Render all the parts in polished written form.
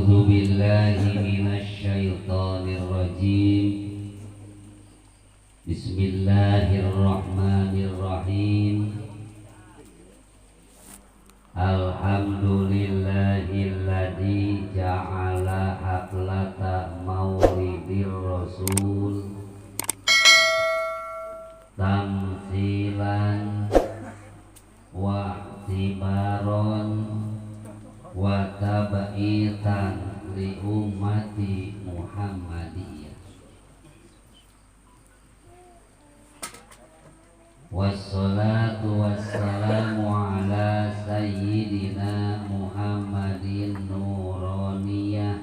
A'udzu billahi minasyaitonir rajim. Bismillahirrahmanirrahim. Alhamdulillahilladzi ja'ala haflata maulidir rasul tamsilan wa tibaron wa tabaitan li ummati Muhammadiyah. Wassalatu wassalamu ala sayyidina Muhammadin nuraniyah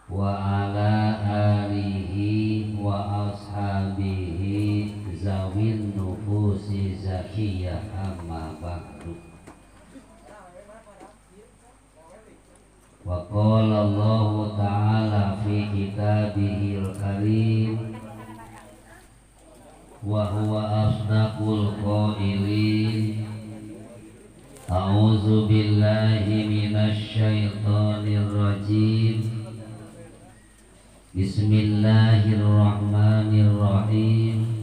wa ala alihi wa ashabihi zawin nufusi zakiyah, amma ba'du. Wa qala Allahu ta'ala fi kitabihil karim wa huwa asdaqul qailin. A'udzu billahi minasy syaithanir rajim. Bismillahirrahmanirrahim.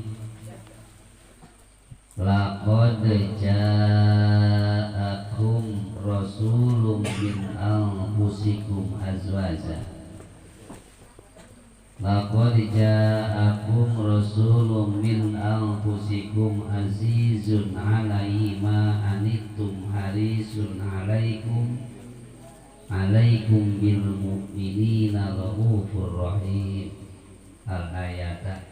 Laqad ja'akum rasulun min anfusikum azwaja. Laqad ja'akum rasulun min anfusikum azizun 'alaihi ma anittum harisun 'alaikum 'alaikum bil mu'minina raufur rahim. Al-ayata.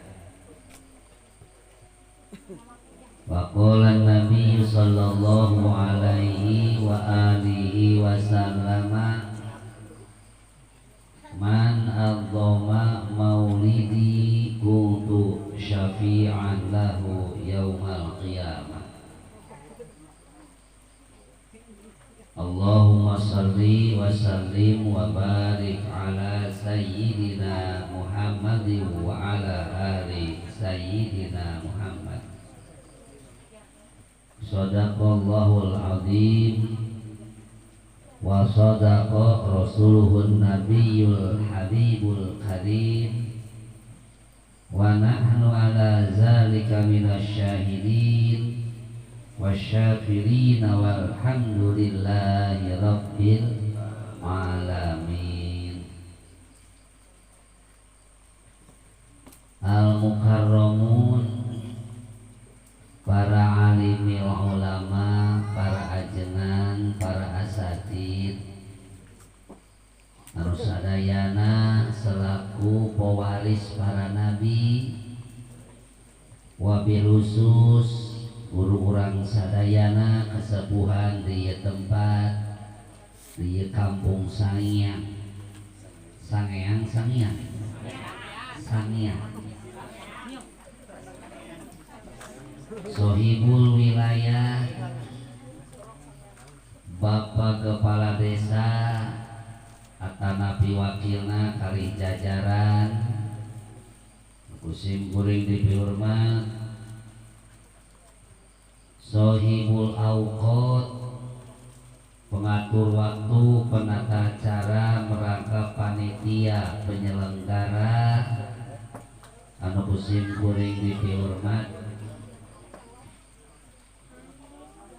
Wa qala an-nabiy sallallahu alaihi wa alihi wasallama man adzama maulidi kuntu syafi'an lahu yaumal qiyamah. Allahumma salli wa sallim wa barik ala sayyidina Muhammadin wa ala ali sayyidina Muhammad. Shadaqallahul azim wa sadaqa rasuluhun nabiyul habibul karim wa nahnu ala zalika minasyahidin wasyakirin walhamdulillahi rabbil alamin. Al mukarramun, para alimi wa ulama, para ajengan, para asatid, arusadayana selaku pewaris para nabi, wabil khusus guru urang sadayana kesepuhan di tempat di kampung Sangiang. Sangeang, Sangiang, Sangiang. Sohibul wilayah, Bapak Kepala Desa atanapi wakilna kali jajaran kusim kuring dipihormat, Sohibul Auqat, pengatur waktu, penata acara, merangkap panitia penyelenggara anu kusim kuring dipihormat,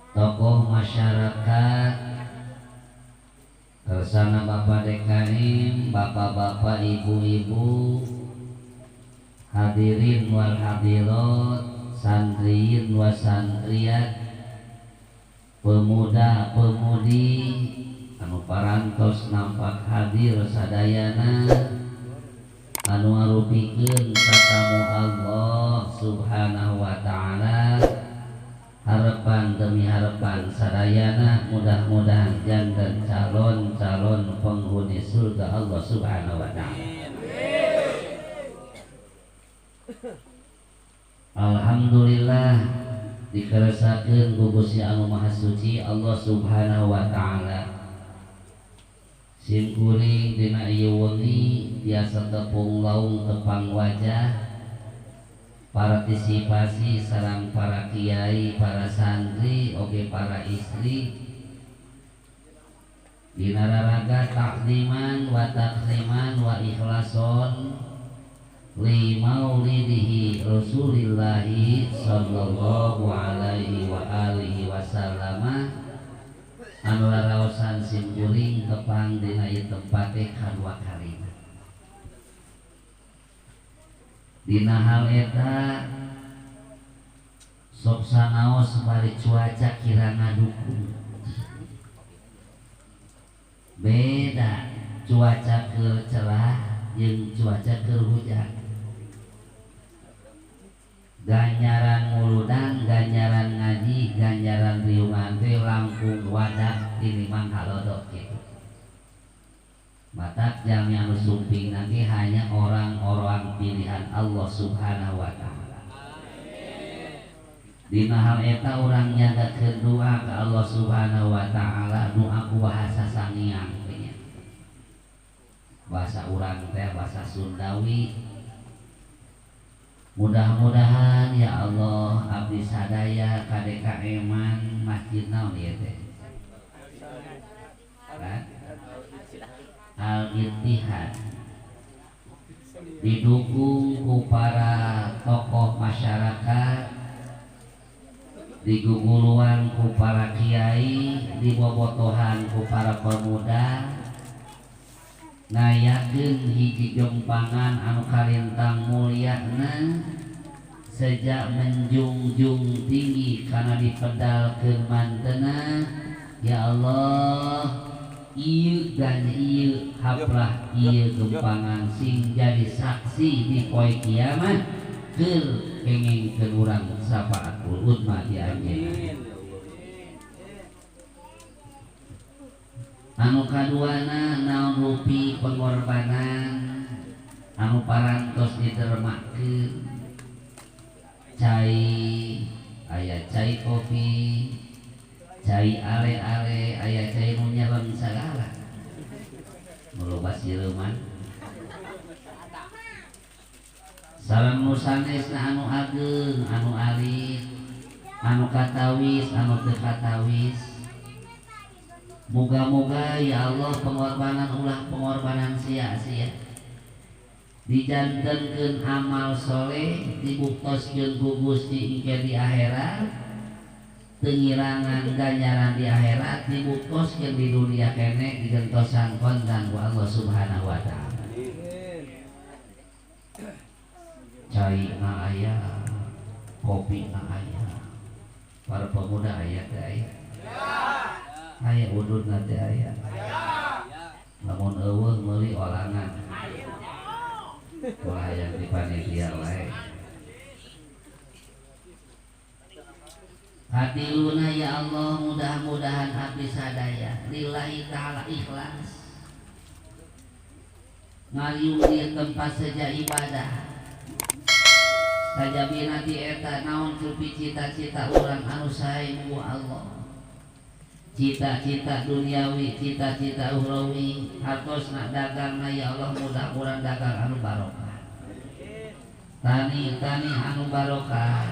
tokoh masyarakat kersana Bapak Dekaim, bapak-bapak, ibu-ibu, hadirin wal hadirat, santriin wa santriat, pemuda-pemudi anu parantos nampak hadir sadayana anu ngarupikeun katamu Allah Subhanahu wa ta'ala. Harapan demi harapan sadayana mudah-mudahan janten calon-calon penghuni surga Allah Subhanahu wa ta'ala. Alhamdulillah dikeresakeun ku Gusti Anu Maha Suci Allah Subhanahu wa ta'ala. Simkuring dina ieu wengi biasa tepung laung tepang wajah partisipasi sareng para kiai, para santri, oge para istri Dina raraga takziman wa takriman wa ikhlason li maulidihi Rasulillahi sallallahu alaihi wa alihi wasallam anu raraosan simkuring tepang dina ieu tempat teh kadua kalina. Dina hal eta sok sanaos bari cuaca kira ngadukung. Beda cuaca keur cerah jeung cuaca keur hujan. Ganjaran muludan, ganjaran ngaji, ganjaran riungan teh langkung wadah tinimbang halodok kitu. Matak jami anu sumping nanti hanya orang-orang pilihan Allah Subhanahu wa ta'ala. Dina hal eta urang nyadakeun doa ka Allah Subhanahu wa ta'ala, doa ku bahasa sangiang nya. Bahasa urang teh bahasa Sundawi. Mudah-mudahan ya Allah abdi sadaya kadeka eman masjid naon ieu teh? Al-Ittihad didukung ku para tokoh masyarakat, diguguluan ku para kiai, dibobotohan ku para pemuda, ngayakeun hiji jempangan anu kalintang mulyana sejak menjunjung tinggi kana dipedalkeun mantena. Ya Allah, ieu dan ieu haplah ieu gempangan sing jadi saksi di poe kiamat keur kengingkeun urang safaatul udma di anjeunna. Anu kaduana naon rupi pengorbanan anu parantos didermakeun, cai aya cai kopi, cai ale-ale, aya cai nu nyelem sagala nu loba sireman. Sareng nu sanesna anu ageng, anu alit, anu katawis, anu teu katawis. Moga-moga ya Allah pengorbanan ulah pengorbanan sia-sia, dijantenkeun amal soleh, dibuktoskeun ku Gusti engke di akhirat, teu ngirangan ganjaran di akhirat, dibuktoskeun di dunia kene digentosan kontan ku Allah Subhanahu wa ta'ala. Cai na aya, kopi na aya, para pemuda aya teh aya, aya udud na teh aya, lamun eueuh meuli olangan, ulah hayang di panitia wae. Katiluna ya Allah, mudah-mudahan abdi sadaya lillahi ta'ala ikhlas ngaliung di tempat saja ibadah. Sajabina ti eta naon cupi cita-cita urang anu sae ku Allah, cita-cita duniawi, cita-cita ukhrawi, hartosna dagangna ya Allah mudah urang dagang anu barokah, tani-tani anu barokah,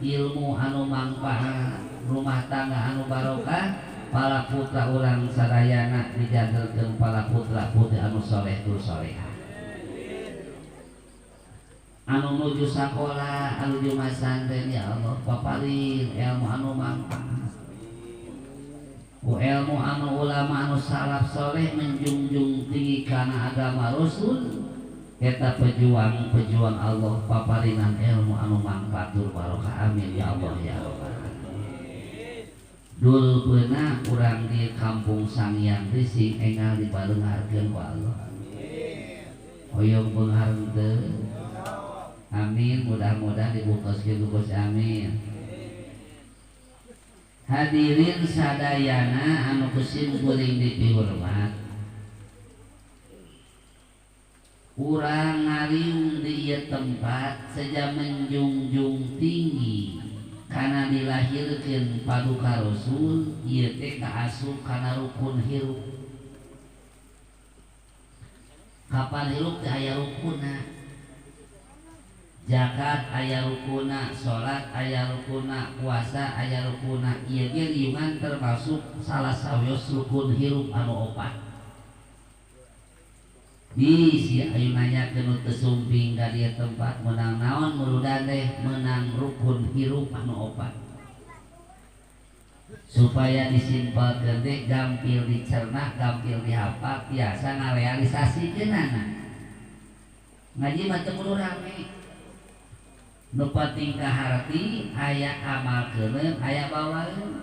ilmu anu manfaat, rumah tangga anu barokah, para putra urang sadayana dijantenkeun para putra putri anu soleh tur solehah, anu nuju sakola, anu nuju masantren ya Allah paparin ilmu anu manfaat, ku ilmu anu ulama anu salaf soleh menjunjung tinggi kana agama Rasul, eta pejuang-pejuang Allah paparinan ilmu anu manfaat tur barokah. Amin ya Allah ya Allah. Dul peuna urang di kampung Sangiang sing engal dibareungharkeun ku Allah. Hoyong beunghar teu? Amin, mudah-mudahan dibukoskeun ku Gusti, amin. Hadirin sadayana anu kusim kuring dipihormat, urang ngariung di ieu tempat seja menjunjung tinggi kana dilahirkeun paduka Rasul, ieu teh kaasup kana rukun hirup. Kapan hirup teh aya rukunna. Zakat aya rukuna, salat aya rukuna, puasa aya rukuna. Ieu ge riungan termasuk salah sawios rukun hirup anu opat. Bisi ayu nanya ke nu teu sumping ka dieu tempat meunang naon muludan teh meunang rukun hirup anu opat. Supaya disimpelkeun teh gampil dicerna, gampil dihafal, biasa ngarealisasikeunana. Ngaji mah teu kudu rame. Nu penting ka harti aya amalkeun, aya bawaeun.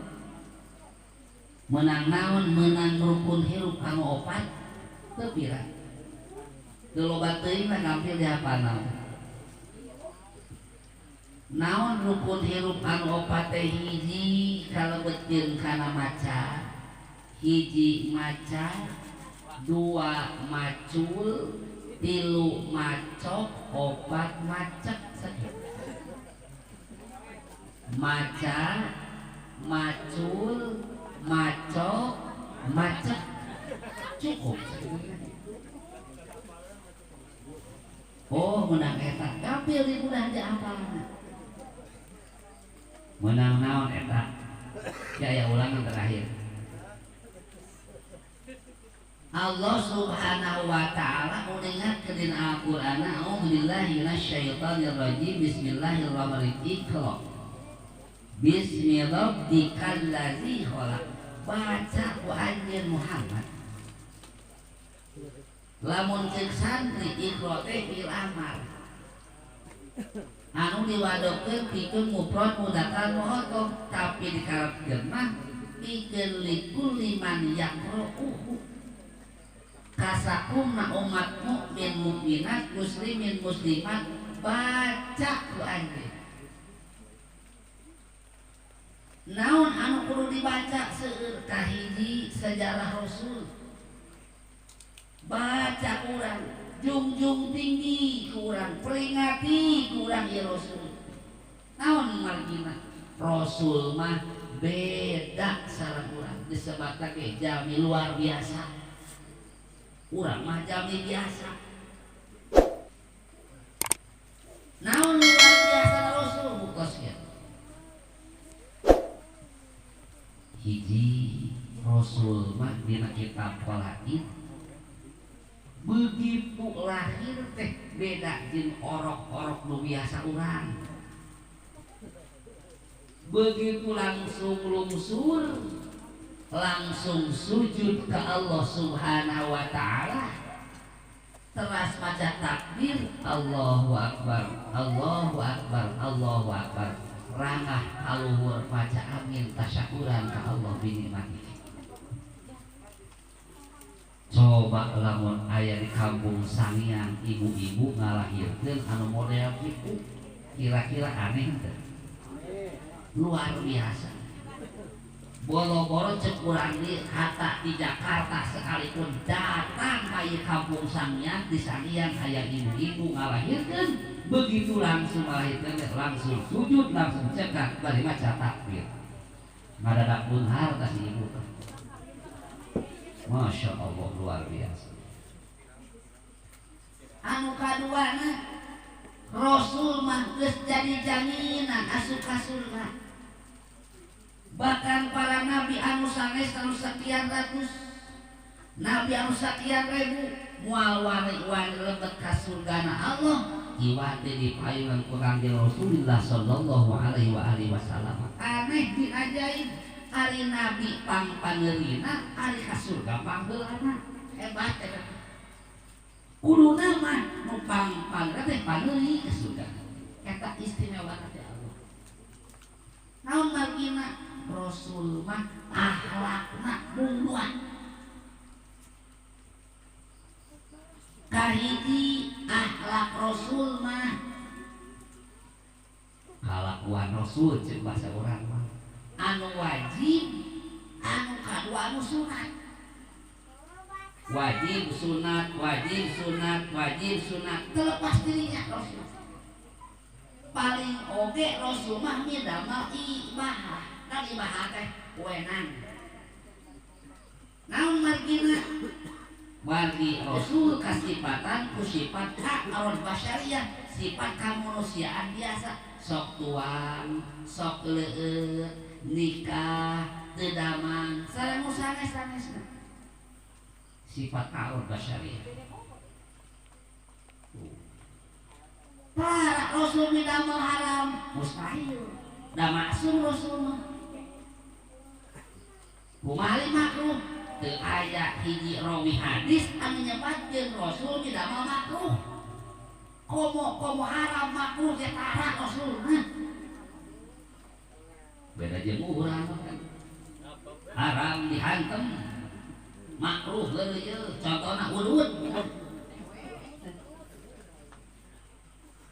Meunang naon meunang rukun hirup anu opat teu pira. Teu loba teuing mah gampil dihafal naon. Naon rukun hirup anu opat teh hiji kalebetkeun kana maca, hiji maca, dua macul, tilu macok, opat macek. Maca, macul, macok, macek, cukup. Oh, menang eta gampil dimudah diapalna. Menang naon eta? Ya, ya ulangan terakhir. Allah Subhanahu wa ta'ala mengingatkeun dina Al-Qur'an, a'udzubillahi minasyaitonir rajim, bismillahirrahmanirrahim. Iqra bismi rabbikal ladzi khalaq. Baca ku anjeun Muhammad. Lamun ceuk santri iqra teh fil amar. Anu diwadokkeun pikeun mufrad mudzakkar mukhatab, tapi dikarepkeun mah pikeun likulli man yaqra'uhu. Kasakumna umat mukmin mukminat muslimin muslimat baca ku anjeun. Naon anu kudu dibaca seueur kahiji sejarah Rasul. Baca kurang, jungjung tinggi kurang, peringati kurang ya Rasul. Naon margina? Rasul mah beda sareng urang, disebutna ge jami luar biasa. Urang mah jami biasa. Naon luar biasa Rasul bukos kieu. Hiji Rasul mah dina kitab Qalaid begitu lahir teh beda jeung orok-orok nu biasa urang. Begitu langsung lungsur, langsung sujud ke Allah Subhanahu wa ta'ala, teras maca takbir Allahu Akbar, Allahu Akbar, Allahu Akbar. Rangah kaluhur maca amin tasyakuran ka Allah binikmati. Coba lamun aya di kampung Sangiang ibu-ibu ngalahirkeun anu model kitu, kira-kira aneh teu? Luar biasa. Boro-boro cek urang di hatta di Jakarta sekalipun datang ka ieu kampung Sangiang, di Sangiang aya ibu-ibu ngalahirkeun, begitu langsung ngalahirkeun langsung sujud, langsung cekak bari maca takbir. Ngadadak beunghar ka si ibu. Masya Allah luar biasa. Anu kaduana Rasul mah geus jadi jaminan asup ka surga. Bahkan para nabi anu sanes anu sekian ratus, nabi anu sekian ribu moal wani-wani lebet ka surgana Allah iwate dipayungan ku Kangjeng Rasulullah sallallahu alaihi wa alihi wasallam. Aneh bin ajaib. Ari nabi pang pangerina, ari ka surga pangheulana. Hebat eta. Kuduna mah nu pang pangerina teh pangeuri ka surga. Eta istimewa teh Allah. Naon margina? Rasul mah akhlakna mungguan. Kahiji akhlak Rasul mah kalakuan Rasul ceuk bahasa urang mah. Anu wajib, anu kadua anu sunat. Wajib sunat, wajib sunat, wajib sunat, terlepas dirinya Rasul. Paling oge Rasul mah midamel ibahah. Kan ibahah teh wewenang. Naon margina? Margi Rasul kasipatan ku sifat a'rad basyariah, sifat kemanusiaan biasa, sok tuang, sok leueut, nikah, teu damang, sareng nu sanes-sanesna. Sifat a'rad basyariah. Para Rasul midamel haram, mustahil. Da maksum Rasul mah. Kumaha makruh? Teu aya hiji rawi hadis anu nyebatkeun Rasul midamel makruh. Komo-komo haram makruh ge tara Rasul mah. Beda jeung urang kan. Haram dihantem, makruh leureuyeuh, contona udud.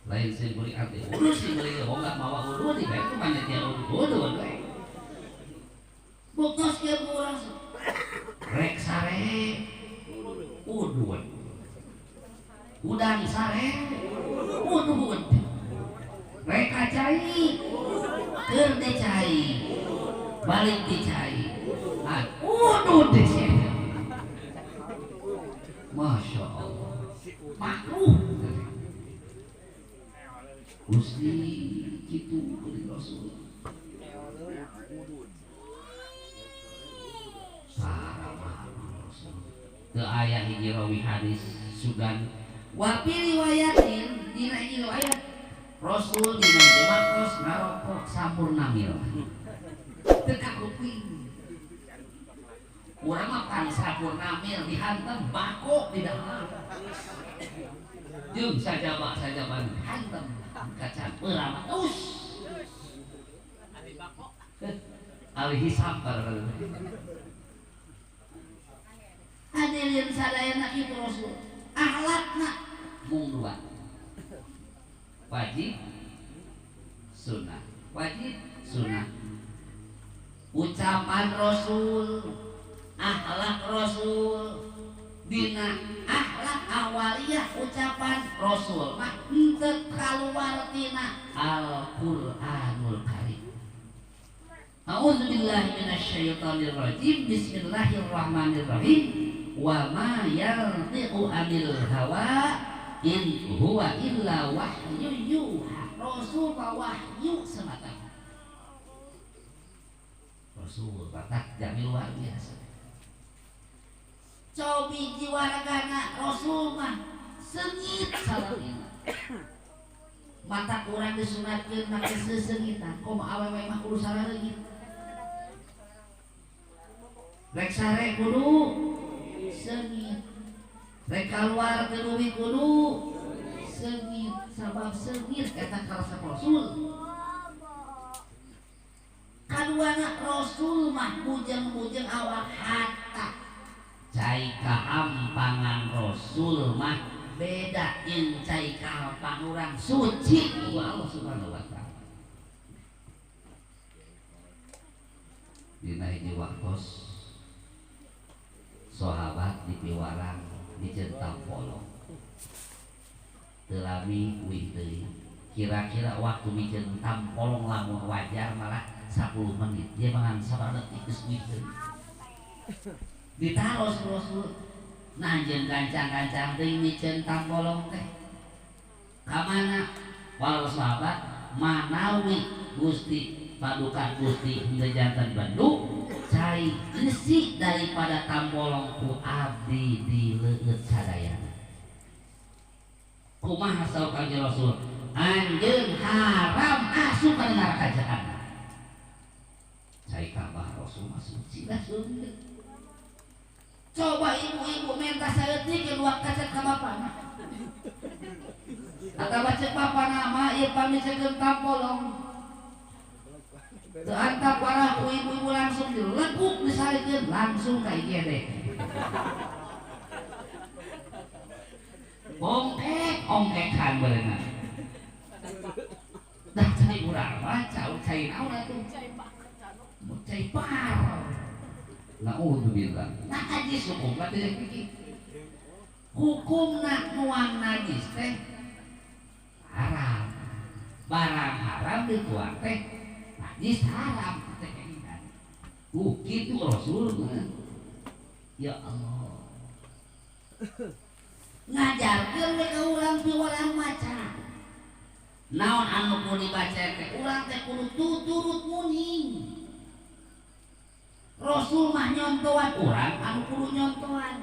Lain sing beli ati udud sing beli hoga mawa udud di bae kumaha nya udud we. Buktos kieu urang rek sare udud. Udang sare udud. Rek kacai keur teh cai. Balik di cai. Udud di sia. Masya Allah. Makruh. Gusti kitu kudu Rasul. Teu aya hiji rawi hadis sugan wa fi riwayatin dina hiji riwayat Rasul dina hiji waktos ngarokok sampurna mil. Teu kakuping. Urang mah pan sampurna mil dihantem bako di dalam. Jeung sajaba-sajaba hantem kaca peurama terus. Alih hisap hadirin sadayana kitu Rasul akhlakna mung dua, wajib sunnah, wajib sunnah. Ucapan Rasul, akhlak Rasul, dina akhlak awaliyah ucapan Rasul mah henteu kaluar tina Al-Qur'anul Karim. A'udzubillahi minasyaitonirrajim. Bismillahirrahmanirrahim. Wa ma yantiqu 'anil hawa in huwa illa wahyu yuha. Rasul mah wahyu semata. Rasul batak jami luar biasa. Cobi jiwaragana Rasul mah sengit salamina. Mata kurang disunatkeun make sesengitan, komo awewe mah kudu saraleungit. Rek sare kudu sengit, rek kaluar ti leuwih kudu sengit, sabab sengit eta karasa Rasul. Kaduana Rasul mah bujeng-bujeng awak hatta. Cai kahampangan Rasul mah beda jeung cai kahampang urang suci ku Allah Subhanahu wa taala. Dina hiji waktos sahabat dipiwarang dicentam polong. Teu lami uih deui. Kira-kira waktu dicentam polong lamun wajar malah 10 menit. Dia mangan sabaraha detik geus uih deui. Ditaros Rasul, nah jeung gancang-gancang teuing miceun tambolong teh. Ka mana? Walau sahabat manawi Gusti paduka Gusti henteu janten bendu cai isi daripada tambolong ku abdi dileueut sadayana. Kumaha saur Kanjeng Rasul? Anjeun haram asup ka neraka jahanam. Cai kabah Rasul mah suci lah sungguh. Coba ibu-ibu minta saeutik dua kaca ka bapana. Atawa ceuk bapana mah ieu pamicekeun tampolong. Teu antap parah ku ibu-ibu langsung dilekuk disalikeun langsung ka IGD. Bongkek ongkekan berenang. Dah cai urang mah cau cai naon atuh? Cai par. Na'udzubillah. Nah najis hukumna teh pikir. Hukumna nuang najis teh haram. Barang haram dituang teh najis haram teh keinginan. Kitu Rasul mah. Ya Allah. Ngajarkeun we ka urang piwarang maca. Naon anu kudu dibaca teh urang teh kudu tuturut muning. Rasul mah nyontoan urang anu kudu nyontoan.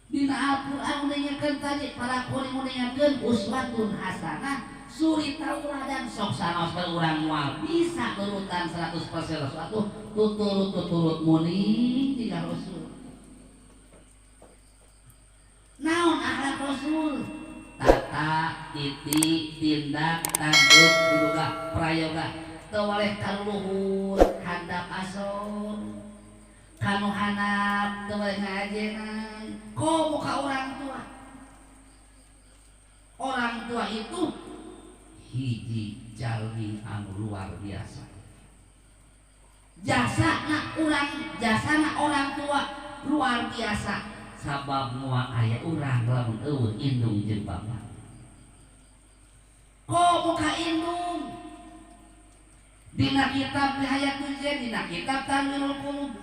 Dina Al-Qur'an uningakeun tadi para kuring uningakeun uswatun hasanah suri tauladan sok sanaos bae urang moal bisa urutan 100% Rasul atuh tuturut-tuturut muning jika Rasul. Naon akhlak Rasul? Tata, titi, tindak, tanduk, duduga, prayoga. Teu waleh kaluhur, handap asor. Kanu handap teu waleh ngaajenan. Komo ka orang tua. Orang tua itu hiji jalmi anu luar biasa. Jasana urang, jasana orang tua luar biasa. Sabab moal aya urang lamun eueuh indung jeung bapa. Komo ka indung. Dina kitab Nihayatul Zain, dina kitab Tanwirul Qulub.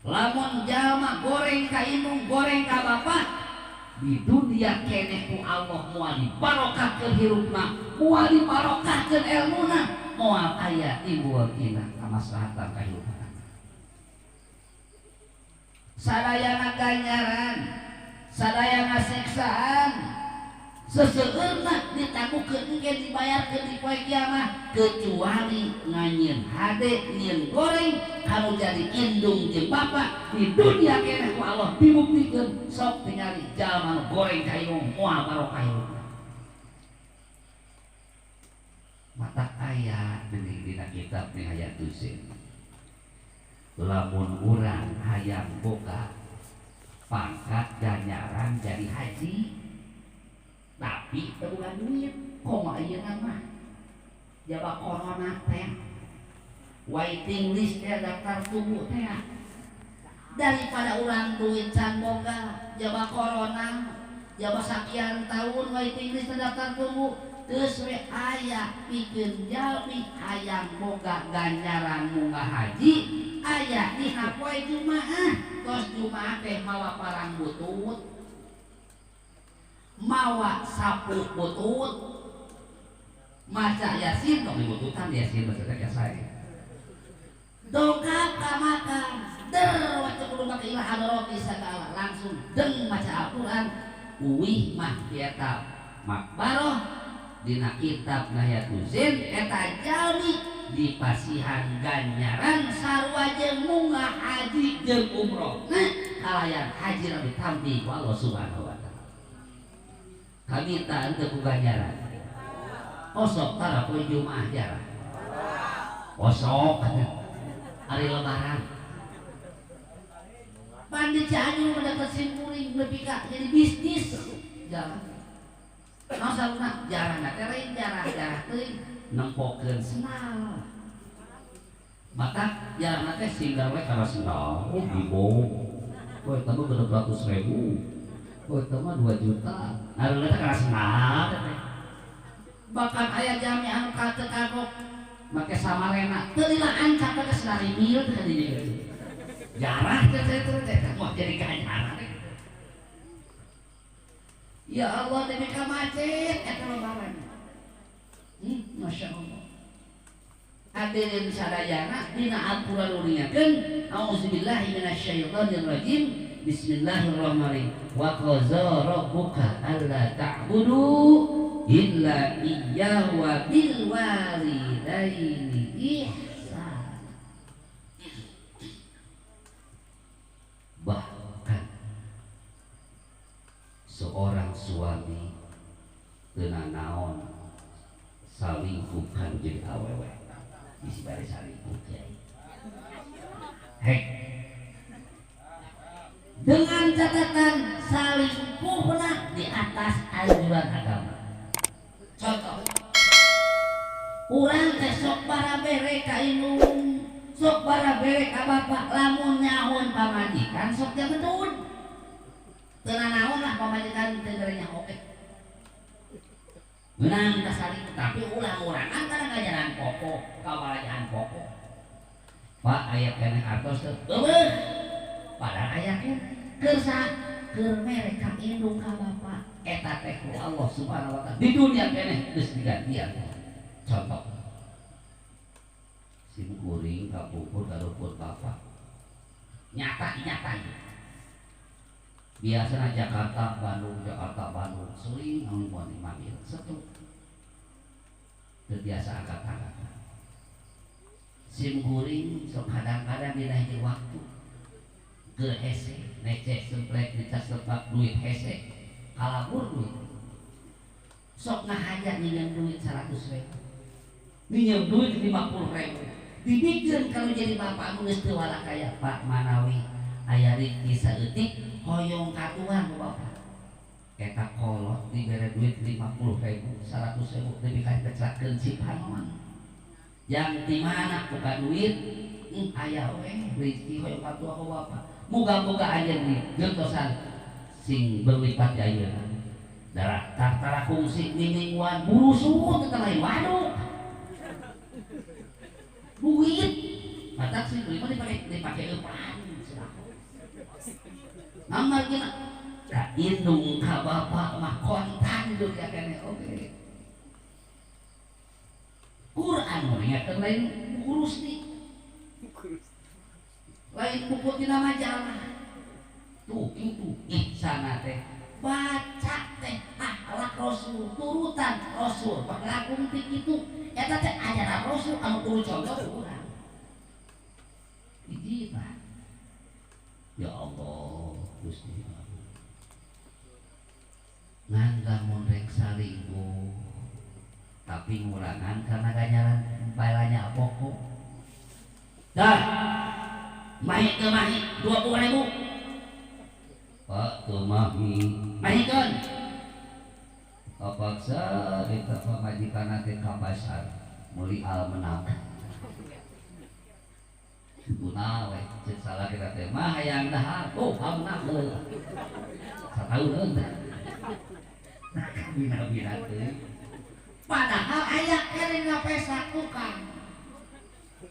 Lamun jalma goreng ka indung, goreng ka bapa, di dunia keneh ku Allah moal dibarokahkeun hirupna, moal dibarokahkeun elmuna, moal aya timbul tina kamaslahatan kahirupan. Sadayana ganjaran, sadayana siksaan, seseueurna ditangguhkeun engke dibayarkeun di poe kiamat kecuali nganyieun hade nyieun goreng kanu jadi indung jeung bapa di dunia keneh ku Allah dibuktikeun sok tingali jalma nu goreng ka indung moal barokah hirupna. Mata aya deui dina kitab Nihayatul Zain. Lamun urang hayang boga pangkat ganjaran jadi haji tapi teu boga duit komo ayeuna mah jaba corona teh waiting list teh daftar tunggu teh daripada urang duit can boga jaba corona jaba sakian tahun waiting list teh daftar tunggu geus we aya pikeun jalmi hayang boga ganjaran munggah haji aya dina poe Jumaah tos Jumaah teh mawa parang butut mawa sapu butut maca Yasin tong dibututan Yasin maksudna ka sae dongkap ka makam der waca kudu make ilah hadarati sagala langsung deng maca Al-Qur'an uwih mah eta makbaroh dina kitab Nihayatul Zain eta jalmi dipasihan ganjaran sarua jeung munggah haji jeung umroh nah kalayan haji nu ditampi ku Allah Subhanahu wa taala. Kami tak henteu ku ganjaran. Osok tara poe Jumaah jarah. Osok ari lebaran. Pan di Cianjur mah deket simkuring lebih ka jadi bisnis jalan. Naon saluna jarah teh lain jarah-jarah teuing nempokeun sendal. Mata jarahna teh singgar we kana sendal. Oh dibo. Oh eta mah 600.000. Oh eta mah 2 juta. Ngareuna teh kana sendal teh. Bahkan aya jami anu ka teu kagok make samarena teu lila ancak teh sinarimil teh di dieu. Jarah teh teh moal jadi ganjaran. Ya Allah demi ka macet eta lebaran. Masya Allah. Hadirin sadayana dina Al-Qur'an uningakeun auzubillahi minasyaitonir rajim bismillahirrahmanirrahim wa qaza rabbuka alla ta'budu illa iyyahu wa bil walidaini ihsan. Bahkan seorang suami teu nanaon salingkuh jadi awewe bisi bari salingkuh kiai. Hei, dengan catatan salingkuhna di atas anjuran agama. Contoh, urang teh sok barabere ka indung, sok barabere ka bapak, lamun nyahoan pamajikan sok jabedun. Teu nanaon lah pamajikan teu nyaho oke. Menang saling tapi ulang-ulangan kadang ngajaran pokok, kawarajaan pokok. Pak aya keneh artos teu? Eueuh. Padahal aya keneh. Keur saha? Keur mere ka indung ka bapak. Eta teh ku Allah Subhanahu wa taala. Di dunia keneh geus digantian. Contoh. Sim kuring kapupur karuput bapak. Nyata-nyata ieu. Biasanya Jakarta Bandung sering anu mobil setu. Terbiasa angkat-angkat. Sim kuring sok kadang-kadang dina hiji waktu keur hese neceh semplek necah sepak duit hese kalabur duit sok ngahaja nyieun duit 100.000 nyieun duit 50.000 dibikeun kalau jadi bapak nu geus teu walakaya Pak manawi aya rezeki saeutik hoyong katuan ku bapak eta kolot dibere duit 50.000 100.000 lebih ka kecelakeun si panon yang di mana buka duit aya we rezeki hoyong katuan ku bapak moga-moga anjeun digentosan sing berlipat ayeuna darah tara kungsi mingguan burusut teh lain waduk duit matak sih duit mah dipake eupan nama gina ka indung ka bapak mah kontan dunia keneh oge Quran mah ingatkeun lain buku Rusdi lain buku tina majalah tuh itu ihsana teh baca teh akhlak Rasul turutan Rasul panglakum ti kitu eta teh ajaran Rasul anu kudu contoh urang hiji mah ya Allah Gusti ngan lamun rek salingkuh tapi ngurangan karena ganjaran balanya pokok dah mahi ke mahi 20.000 Pak ke mahi mahikeun kapaksa eta pamajikan teh ka pasar meuli almenang guna we ceuk salah kita teh mah hayang dahar oh almenang heula satauneun nah bina-bina teh padahal aya keneh ngapesa tukang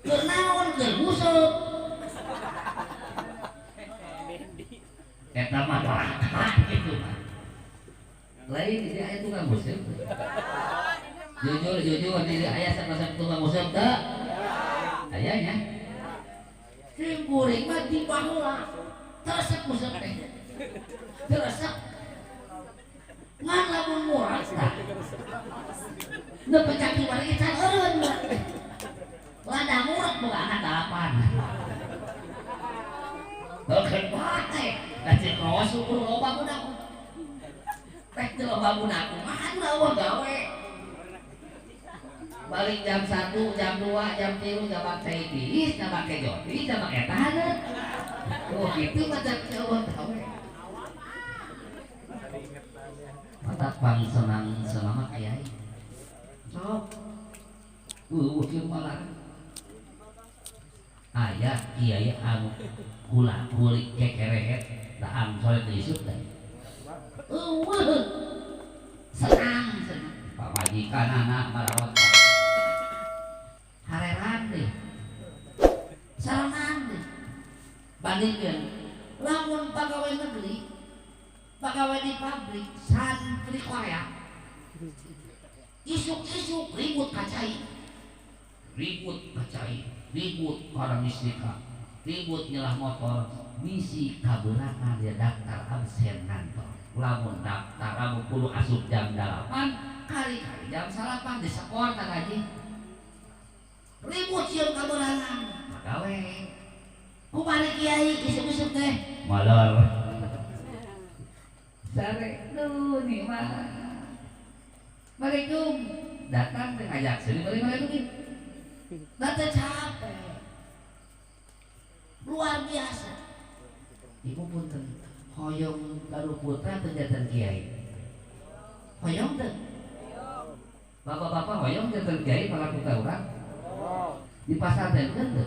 keur naon keur busuk eta mah doraka gitu mah lain di aya tukang busuk jujur jujur di aya sama-sama tukang busuk teu aya nya sim kuring mah di baheula teresep busuk teh teresep ngan lamun murah tah nu pecah kiwari can eureun lada murah boga anak 8 Bahkan bae, da cek rasul kudu loba budak. Rek teu loba budak mah aduh eueuh gawe. Balik jam 1, jam 2, jam 3, jam 4 tiis, jam make jodi, jam make tahaneun. Oh kitu mah teu eueuh gawe. Mata pang senang selama kiai. Sok. Eueuh kieu malah. Aya kiai anu kula kulik kekerehet daang sore teu isuk teh. Eueuh. Senang senang pamajikan anak marawat. Hareran deh. Sarangan deh. Bandingkeun lamun pegawai negeri, pegawai di pabrik, santri Korea. Isuk-isuk ribut kacai. Ribut kacai. Ribut orang mistika, ribut nyelah motor, misi kaberangan dia daftar absen kantor. Lamun daftar lamun kudu asup jam 8, kali-kali jam 9 di sekolah tak gaji. Ribut sieun kaberangan, pagawe. Kumaha kiai isuk-isuk teh? Molor. Sare duh nikmat. Waalaikum. Datang teh ngajak sini balik balik. Datang capek. Luar biasa. Ibu punten hoyong baru putra teu janten kiai. Hoyong teu? Bapak-bapak hoyong janten kiai para putra urang? Di pasar teh teu?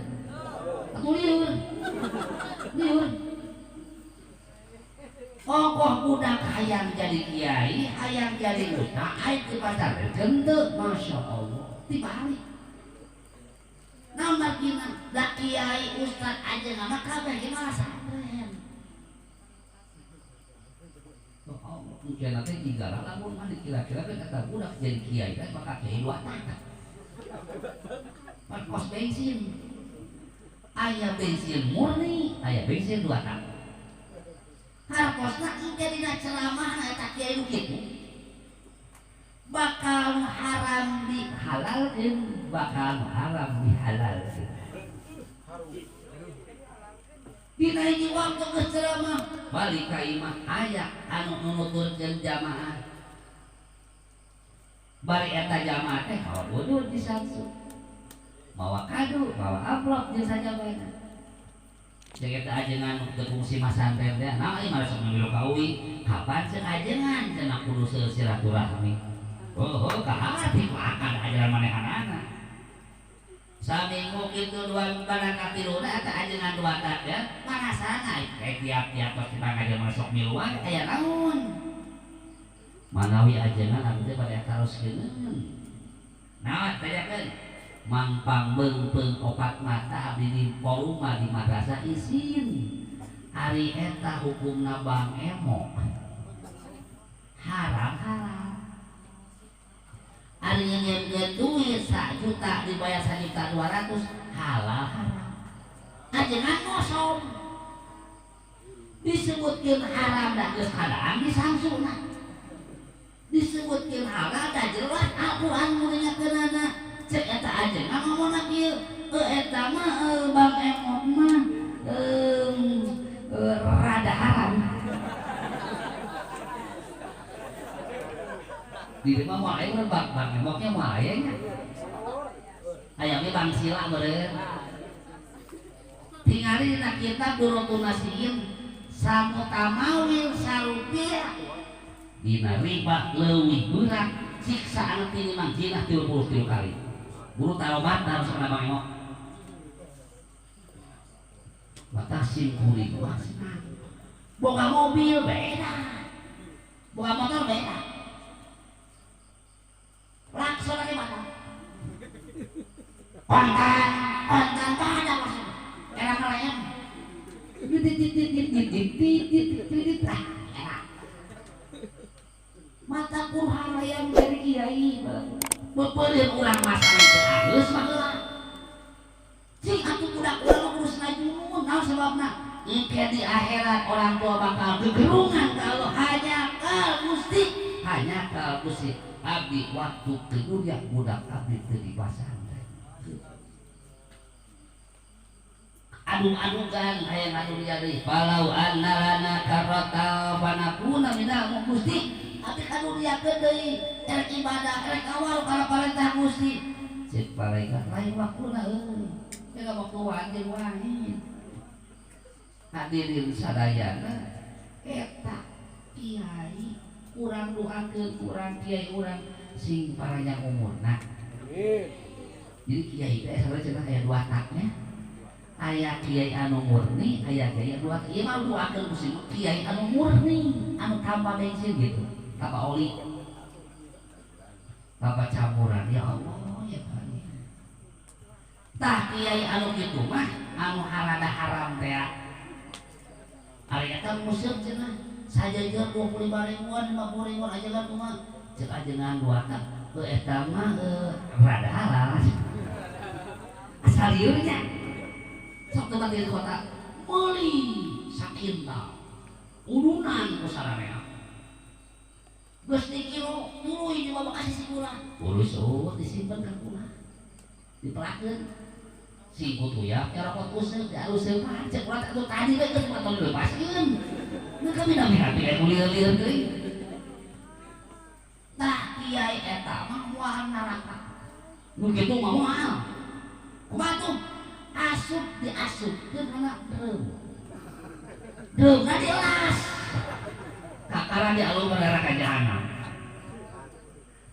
Atuh lieur. Lieur. Kokoh budak hayang jadi kiai, hayang jadi ustaz, hayang di pasar teu, Masya Allah. Dibalik. Nomor gimana? Da kiai ustaz aja nama kabeh gimana santren. Mungkin nanti jika lamun mah dikira-kira kan kata budak jadi kiai kan bakal kiai dua tak. Kos bensin. Aya bensin murni, aya bensin dua tak. Harkosna engke dina ceramahna eta kiai nu kitu. Bakal haram dihalalkeun, bakal haram dihalalkeun. Dina hiji waktu geus ceramah, balik ka imah aya anu nunuturkeun jamaah. Bari eta jamaah teh mawa wudu di samsu. Mawa kado, mawa amplop jeung sajabana. Jeung eta ajengan teu fungsi masantren teh, naon ieu mah sok milu ka UI, kapan ceuk ajengan cenah kudu silaturahmi. Oh, ka hati ku akan ajaran manehanana. Saminggu kitu dua bulan katiluna eta ajengan dua tak ya marasana kayak tiap-tiap tos kita ngajar masuk miluan aya naon manawi ajengan abdi teh bade taroskeun naon tanyakeun mangpang beungpeung opat mata abdi di poruma di madrasah isin ari eta hukumna bang emok haram halal. Ari nyeunyeun duit 1 juta dibayar 1.200.000 halal haram. Ajengan ngosom. Disebutkeun haram da geus kadaan disangsuna. Disebutkeun halal da jelas Al-Qur'an nguningakeunana. Cek eta ajengan ngomongna kieu, eta mah bang emok mah rada haram. Di rumah mau aya bang bang emoknya mau aya nya. Ayamnya bang sila meureun. Tingali dina kitab Durratun Nasihin samutamawil sarupiah dina riba leuwih berat siksaan tinimbang jinah 33 kali. Buru tarobat harus kena bang emok. Batas sim kuring boga mobil beda. Boga motor beda. Langsung lagi mana? Kontan, kontan pada maksudnya. Era kalian. Mata kurang hayang dari kiai. Beupeurieun urang masalah teu alus mah heula. Cing atuh budak urang mah kudu najunun, naon sebabna? Engke di akhirat orang tua bakal gegerungan kalau hanya kal Gusti, hanya kal Gusti. Abdi waktu ke dunia budak abdi teu dipasantren. Adung-adungkan hayang adunya deui. Falau anna lana karrata fanakuna minal Gusti. Abdi ka dunia deui erek ibadah erek awal kana parentah Gusti. Cek malaikat lain waktuna euy. Teu waktu anjeun wae. Hadirin sadayana eta kiai urang doakeun urang kiai urang sing panjang umurna. Amin. Jadi kiai teh sabarnya cenah aya dua taknya. Aya kiai anu murni, aya kiai anu dua. Ieu mah doakeun ku si kiai anu murni, anu tanpa bensin gitu, tanpa oli. Tanpa campuran. Ya Allah, ya Tuhan. Tah kiai anu kitu mah anu harada haram teh. Ari eta museup cenah sajajar 25 ribuan, 50 ribuan aja kan kumaha cek ajengan dua tak eta mah rada halal asal lieur nya sok tempat di kota meuli sakinta udunan ku sararea geus dikilo tuluy dibawa ka sisi kula urus eueuh disimpen ka kula dipelakeun si kutuyak nyarokot useup dialuseup cek ulah atuh tadi we geus mah tong dilepaskeun. Nah kami nami-nami kayak lieur-lieur deui. Tah kiai eta mah moal neraka. Nu kitu mah moal. Kumaha tuh? Asup diasupkeun kana drum. Drumna dielas. Kakaran dialung ka neraka jahanam.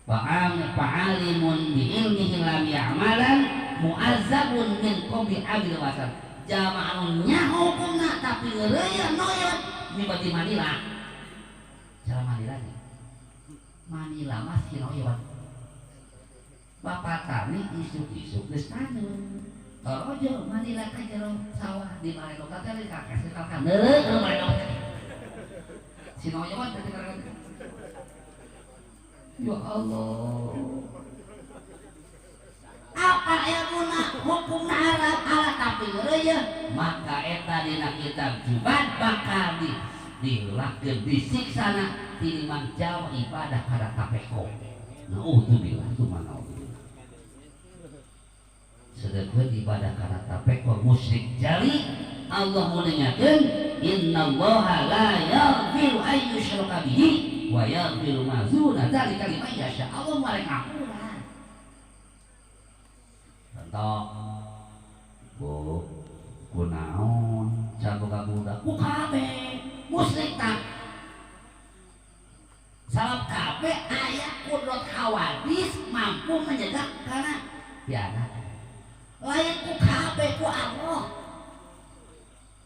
Fa'alimun bi ilmihi lam ya'malan mu'azzabun min qabli abil wasal. Jamaah anu nyaho hukumna tapi ngeureuyeuh noyot nyebut di Manila. Cara Manila nih. Manila mah si noyot. Bapak tani isuk-isuk geus taneuh. Torojo Manila ka jero sawah di Maredok teh di kakek ka neureut Maredok. Si noyot teh karena Ya Allah. Apa ilmuna hukumna Arab ala tapi geureuh maka eta dina kitab Jumat bakal dilakeun disiksana tinimbang jauh ibadah kana tapeko. Naudzubillah tsumma naudzubillah. Sedengkeun ibadah kana tapeko musyrik jali Allah mengingatkan innallaha la yaghfiru ay yushraka bihi wa yaghfiru ma dzuna dzalika liman yasha. Allah marek ngampura. Contoh Bu kunaon can boga budak ku kabeh musyrik tak sabab kabeh aya kudrat hawadis mampu menyegah kana piana lain ku kabeh ku Allah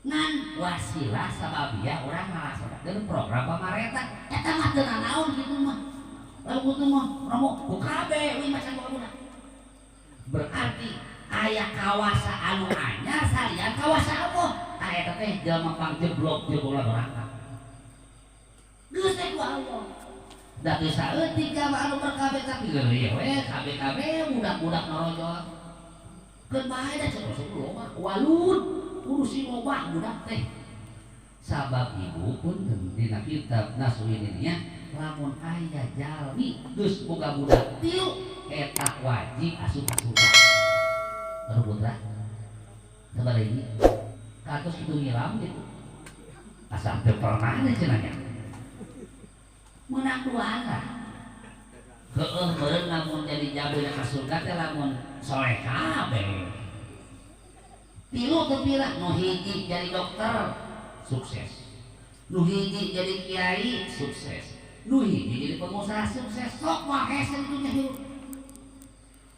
ngan wasilah sababiyah urang ngalaksanakeun program pamarentah eta mah teu nanaon kitu mah lamun kitu mah romo ku kabeh we macan boga budak berarti aya kawasa anu anyar salian kawasa Allah tah eta teh jelema pangjeblok jeblok neraka geus teh ku Allah da teu saeutik jalma anu berkabeh tapi geureuh we kabeh-kabeh budak-budak norojol keun bae da cek Rasulullah walud urusi loba budak teh sabab ibu pun dina kitab Nasuhin nya lamun aya jalmi geus boga budak tilu eta wajib asup ka surga. Baru putra sabar ini katos kitu ngilam gitu asa teu pernah teh cenah nya meunang duaan lah heueuh meureun lamun jadi jabeuna ka surga teh lamun soleh kabeh tilu teu pira nu hiji jadi dokter sukses nu hiji jadi kiai sukses nu hiji jadi pengusaha sukses sok mah hese kitu hirup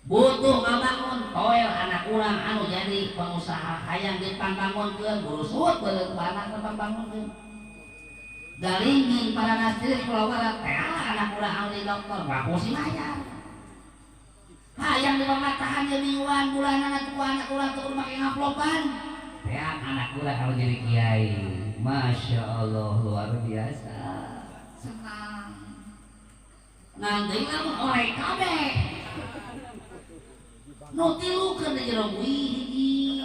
butuh ngabangun toel anak urang anu jadi pengusaha hayang dipangbangunkeun burusut beureum anak pangbangunkeun galingging para nasir kulawarga teh anak urang anu jadi dokter ngaku si mayar hayang dipamatahan jeung mingguan bulanan atuh anak urang teu kudu make ngamplopan teh anak urang anu jadi kiai Masya Allah luar biasa senang ngan deui lamun oleh kabeh nu tilu keur di jero bui hiji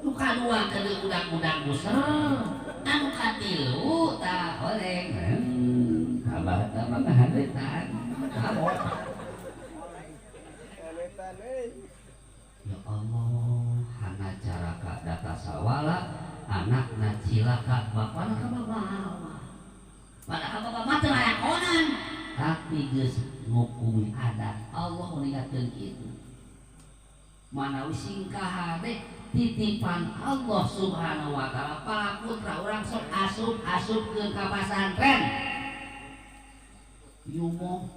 nu kadua keur di budak-budak buser anu katilu tah oleng abah tah mah ngahaneutan abot ya Allah hana caraka data sawala anakna cilaka bapana ka babawa padahal bapak mah teu lalakonan tapi geus ngukumi adat Allah meninggalkeun kitu manawi singkah teh titipan Allah Subhanahu wa taala para putra urang sok asup-asupkeun ka pasantren yumo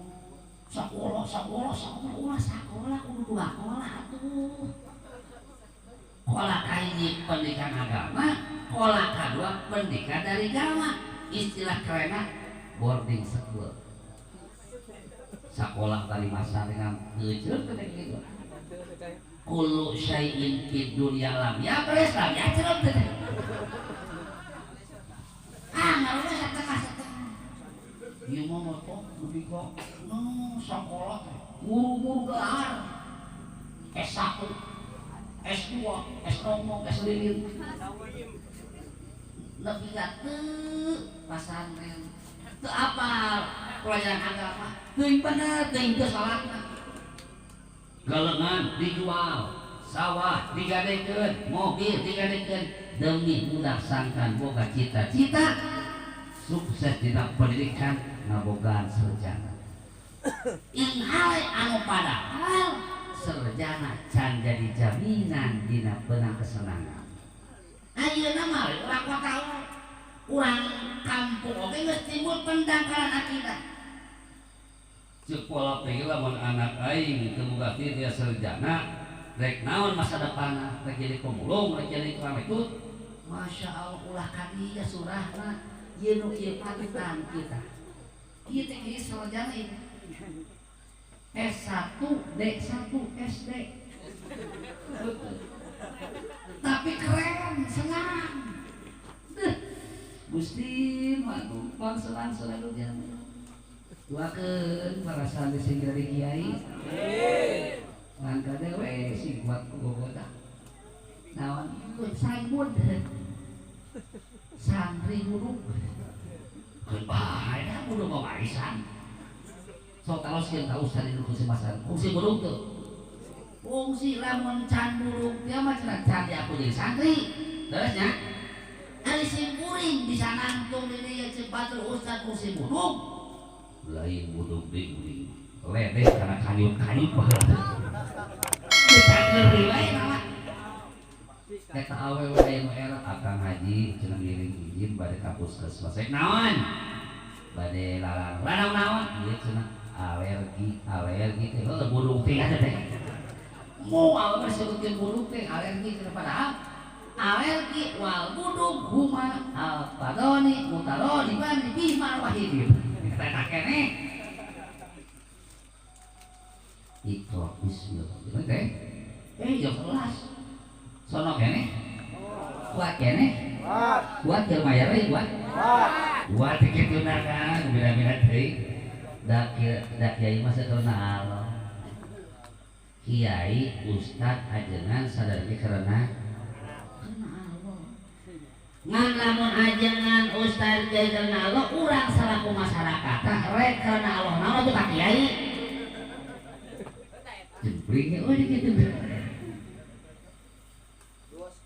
sakola sakola sakola ulah sakola kudu dua kola atuh kola kahiji pendidikan agama kola kadua pendidikan dari agama istilah kerenna boarding school sakola dari masa dengan kecil teh gitu kullu syai'in fid dunya lam yabres lam yajrab teh ah ngaruh setengah-setengah ieu mah moto nepi ka nu sakola teh nguru-nguru gelar S1 S2 S0 S lilin nepi ka teu pasantren teu apal pelajaran agama teuing bener teuing teu salatna galengan dijual sawah digadekeun mobil digadekeun demi budak sangkan boga cita-cita sukses dina pendidikan ngabogaan sarjana ing hale anu padahal sarjana can jadi jaminan dina benang kesenangan ayeuna mah urang kota urang kampung oge geus timbul pendangkalan akidah ceuk pola teh lamun anak aing teu boga dia sarjana rek naon masa depanna rek jadi pemulung rek jadi tukang itu Masya Allah ulah ka dieu surahna ieu nu ieu panutan kita ieu teh geus sarjana ieu S1 D1 SD tapi keren senang Gusti mah bang senang senang dunia. Doakeun para santri sing jadi kiai. Ngan kade we sing kuat gogoda. Naon saibun. Santri buduk. Keun bae da buduk mah warisan. Sok taloskeun ka ustad di fungsi masan. Fungsi buduk teu. Fungsi lamun can buduk dia mah cenah can diaku jadi santri. Leres nya? Ari sing kuring bisa nangtung di dieu ceuk batur ustad fungsi buduk. Lain buduk deui kuring. Ledeh kana kanyut-kanyut baheula. Teu cager deui wae nawa. Eta awewe aya nu era Akang Haji cenah ngiring izin bade ka puskesmas. Rek naon? Bade lalang. Lalang naon? Ieu cenah alergi, alergi teh heuh buduk teh aya teh. Moal disebutkeun buduk teh alergi cenah padahal alergi wal buduk huma al fadoni mutaroni bani bima wahidin. Eta keneh. Iqra bismillah. Teh. Jam 11. Sono keneh. Kuat keneh. Kuat keur mayar we kuat. Kuat kitu na kan beda-beda deui. Da kiai mah saterna Allah. Kiai ustad ajengan sadar ge karena Allah. Ngan lamun ajengan ustad kiai karena Allah urang salaku masyarakat rek karena Allah naon tuh ka kiai. Jempling euy kitu.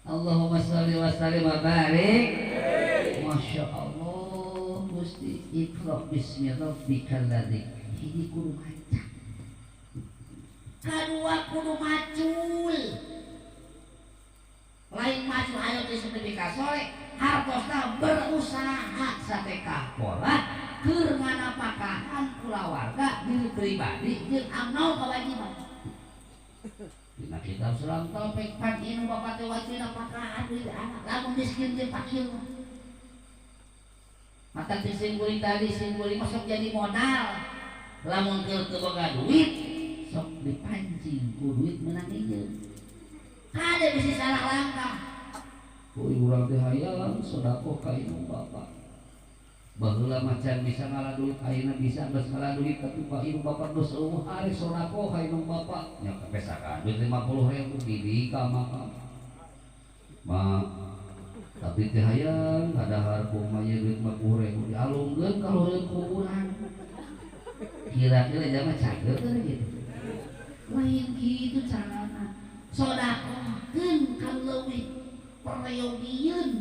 Allahumma sholli wa sallim wa barik. Masya Allah Gusti Iqra bismi rabbikal ladzi. Hiji kudu maca. Kadua kudu macul. Lain macul ayo teh seperti kasore hartosna berusaha satekah pola keur nganapakahan kulawarga diri pribadi jeung amnau kewajiban. Dina kitab Sulam Taufik pan inu bapak teh wajib napakahan duit anak lamun miskin jeung fakir. Mata teh sing kuring tadi sing kuring mah sok jadi modal. Lamun keur teu boga duit sok dipancing ku duit meunang ieu. Kade bisi salah langkah. Kuy urang teh hayang sedekah ka indung bapak. Baheula mah can bisa ngala duit, ayeuna bisa geus ngala duit tapi ka indung bapak geus eueuh ari sedekah ka indung bapak. Nya kapesakan duit 50.000 di ka maka. Ma tapi teh hayang kadahar kumaha ieu duit 50.000 dialungkeun ka luhur kuburan. Kira-kira jalma cager teh gitu. Lain kitu carana. Sedekahkeun ka leuwih perayogieun.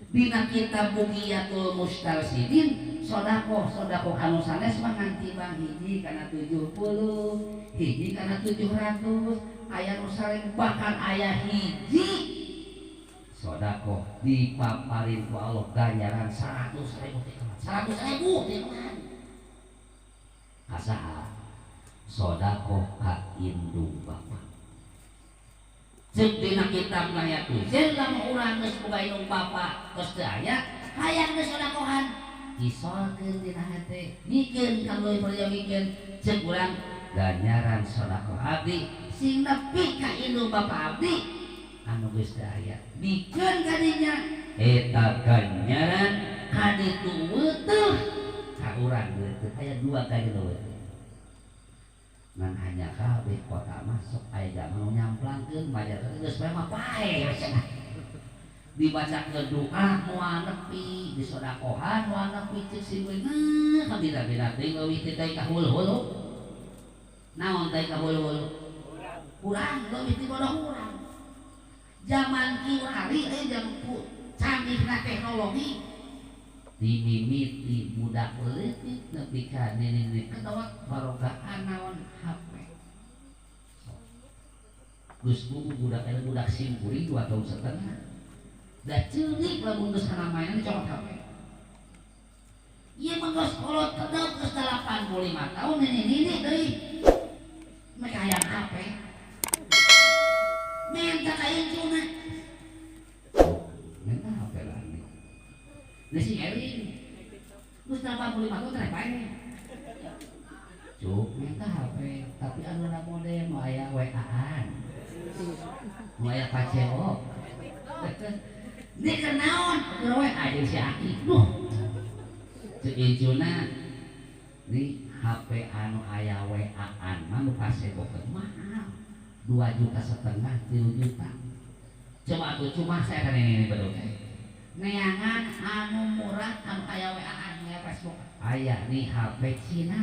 Dina kitab Buqiyatul Mustarsyidin sedekah sedekah anu sanes mah ngan timbang hiji kana 70, hiji kana 700, aya nu sareng bahkan aya hiji sedekah dipaparin ku Allah ganjaran 100.000 teh 100.000 teh kasaha sedekah ka indung bapak. Ceuk dina kitab Nayatul Zain lamun urang geus boga indung bapa geus teu aya hayang geus sodakohan disolkeun dina hate mikeun ka leuwih perjogikeun ceuk urang ganjaran sedekah abdi sing nepi ka indung bapa abdi anu geus teu aya mikeun ka dinya eta ganjaran ka ditu weutuh ka urang weutuh aya dua kali leuwih. Ngan hanya kabeh kota masuk aya jalma nu nyamplangkeun majar geus bae mah pae cenah. Dibacakeun doa moal nepi, disodakohan moal nepi ceuk si beungeut kabira-bira teh leuwih teh tai ka hulu-hulu. Naon tai ka hulu-hulu? Kurang leuwih ti bodoh urang. Zaman kiwari euy zaman canggihna teknologi dimimiti budak leutik nepi ka nini-nini kedawat barogaan naon HP. Geus buku budak eta budak sim kuring 2 tahun setengah. Da ceurik lamun geus kana mainan dicokot HP. Ieu mah geus kolot kedot geus 85 tahun nini-nini deui. Mereka hayang HP. Minta ka incuna. Minta HP lagi. Nah si Erin, geus 85 tahun teh pae. Cuk, minta HP, tapi anu na modem nu aya WA-an. Nu aya KCO. Ini keur naon? Keur WA jeung si Aki. Duh. Ceuk incuna Nih HP anu aya WA-an mah nu kasebokeun mahal. 2,5 juta, 3 juta. Coba tuh cuma saya kan ini baru teh. Neangan anu murah anu aya WA-an aya Facebook. Aya nih HP Cina.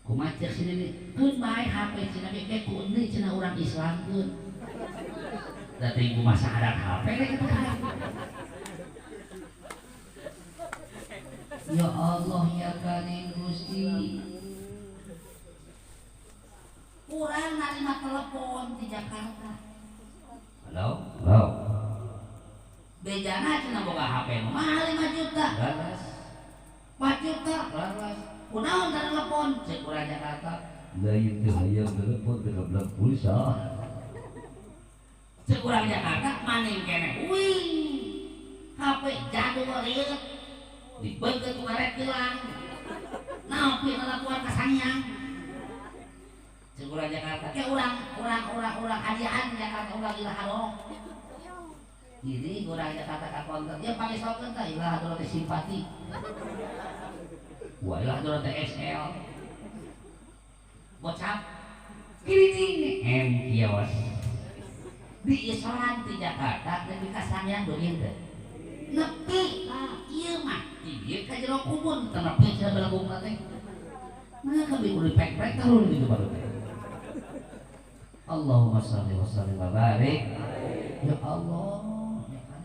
Kumaha cek sini nih? Keun bae HP Cina ge ku deui cenah urang Islamkeun. Da teuing kumaha sahadat HP ge kitu. Ya Allah ya Karim Gusti. Kurang narima telepon di Jakarta. Halo, halo. Bejana cenah boga HP mahal 5 juta. Leres. 4 juta, leres. Kunaon telepon cek urang Jakarta. Lain teh hayang telepon teh kabelang pulsa. Cek urang Jakarta maning keneh. Wih. HP jadul rieut. Dibeukeut ku karet gelang. Naon pi ngalakuan ka Sanyang. Cek urang Jakarta ke urang hadiahan Jakarta urang ilah hadoro. Jadi urang Jakarta ka konter dia pake sokeun tah ilah hadoro teh simpati. Wah ilah hadoro teh XL. Bocap kiriting M kios. Di isolan di Jakarta nepi ka Sanyang beungin teh. Nepi ieu mah ieu ka jero kubun teu nepi cenah belagungna teh. Nah kabeh kudu pek-pek tarun gitu baru teh. Allahumma shalli wa sallim wa barik. Ya Allah, ya kan.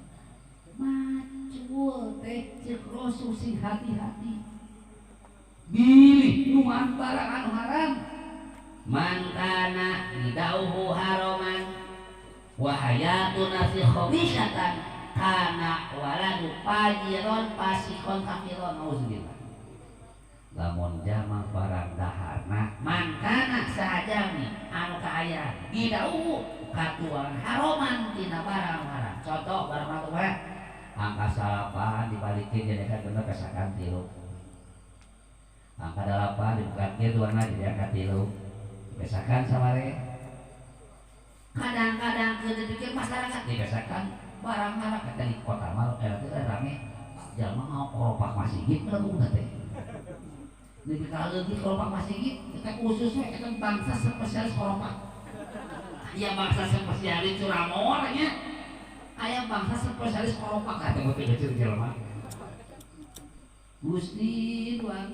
Macul teh ceuk Rasul sing hati-hati. Bilih nuan barang anu haram. Man kana idauhu haroman wa hayatu nafsi khabisatan kana waladu fajiron fasikon kafiron auzubillah. Lamun jama barang daharna man kana sahajami anu kaayaan didauhu katuangan haroman tina barang haram. Contoh barang haram kumaha? Angka 8 dibalikin jadi kan bener pesakan 3. Angka 8 dibukakeun duana jadi angka 3. Dipesakan samare. Kadang-kadang keur dipikir masyarakat dipesakan barang haram kata di kota mah eta teh rame jalma mau koropak masjid laguna teh. Lebih lagi kelopak masjid, kita khususnya kita bangsa spesialis kelopak. Ya bangsa spesialis curamor nya, aya bangsa spesialis kelopak kata gue kecil jelema. Gusti Tuhan,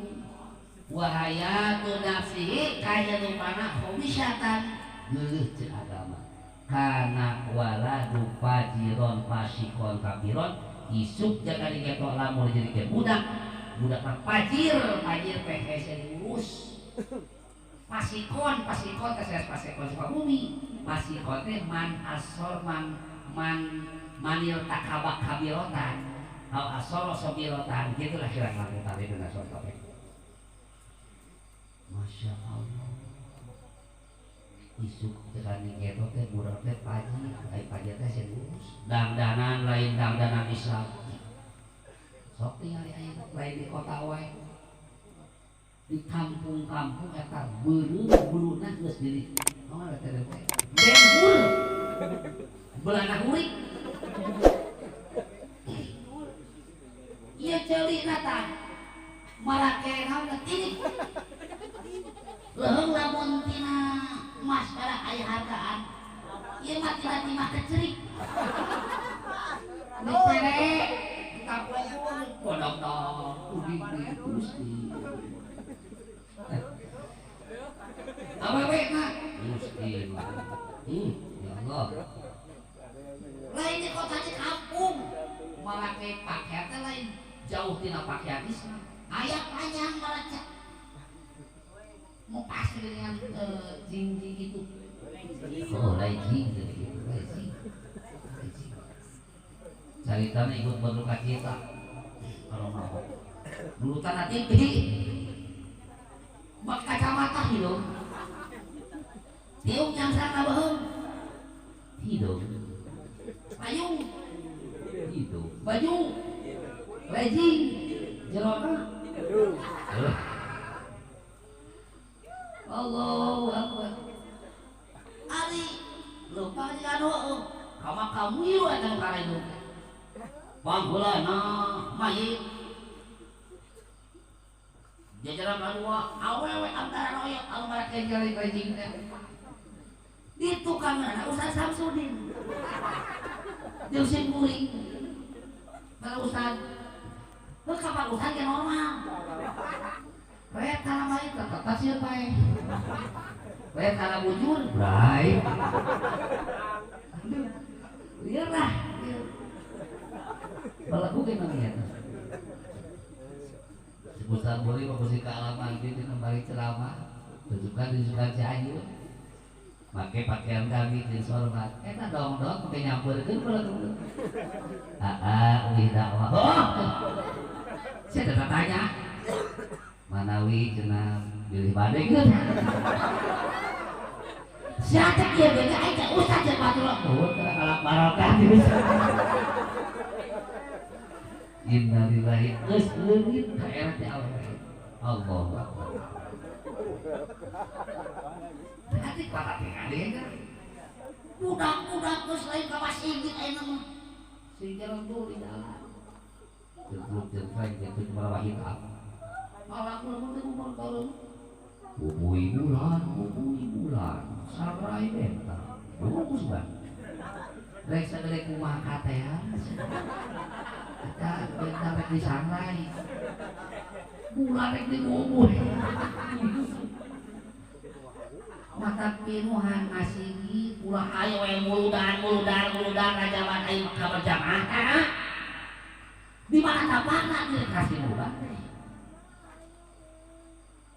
wahayatu nafsihi kaya rupana khobisyatan geuleuh ceuk agama. Kana waladu fajiron fasikon kafiron isuk jaga digetok lamun jadi ke budak. Budak mah fajir, fajir teh hese diurus. Pasikon, pasikon teh sanes pasikon Sukabumi. Pasikon teh man asor man man manil takabak kabirotan. Au asor sobirotan gitulah kira lagu tadi dina contoh teh. Masya Allah. Isuk teh kan geto teh budak teh fajir, ai fajir teh hese diurus. Dangdanan lain dangdanan Islam. Sok tinggal di ayeuna lain di kota wae. Di kampung-kampung eta beureum buluna geus jadi naon eta teh? Benhur. Belana hurik. Ieu ceulina tah marake naon teh tinik. Leuheung lamun tina emas bara aya hargaan. Ieu mah tina timah kecerik. Dipere kodok dong, uding Gusti. Apa baik nak? Gusti, ya Allah. Lain di kota di kampung, malah kayak pakaian lain jauh tina pakaian Islam. Ayah panjang malah cak. Mau pasti dengan jingjing itu. Oh, lain jing, lain jing. Caritana ikut berduka cita kalau mau dulu tanah TV bak kacamata hidung tiung yang sana bohong hidung payung hidung baju legging jerona Allahu Akbar. Ari lupa jika doa kama kamu ieu eta nu karena banggulana mayit Jajaran kadua awewe antara royok anu marake jalan rajing teh. Di tukangan Ustaz Samsudin. Jeung sim kuring. Kalau Ustaz, heuh kapan Ustaz ge normal. Rek kana mah tetep sieun bae. Rek kana bujur, bray. Aduh. Lieur lah. Balaku ge mah ieu. Ustaz boleh mah ka alaman kieu kembali ceramah, tujukan Cianjur. Make pakaian kami jeung sorban. Eta dong-dong make nyampeurkeun balaku. Aa, uih dakwah. Oh. Saya tetap tanya. Manawi cenah bilih bade geus. Sia teh kieu ge aing teh ustaz jeung batur. Oh, teh kalak barokah geus. Innalillahi geus leungit ka era teh awewe. Allahu akbar. Berarti kata tinggal budak-budak geus lain ka masjid ayeuna mah. Sing jalan tuh di jalan. Jeung-jeung jeung malah hitam. Malah mun teh umur turun. Bubui bulan, sarai bentang. Bagus banget. Rek sagede kumaha katean. Eta bentang rek disangrai. Bulan rek dibubuy. Mata pinuhan masih ulah ayo we muludan rajaban aing ka berjamaah. Di mana tapana dikasih muludan teh.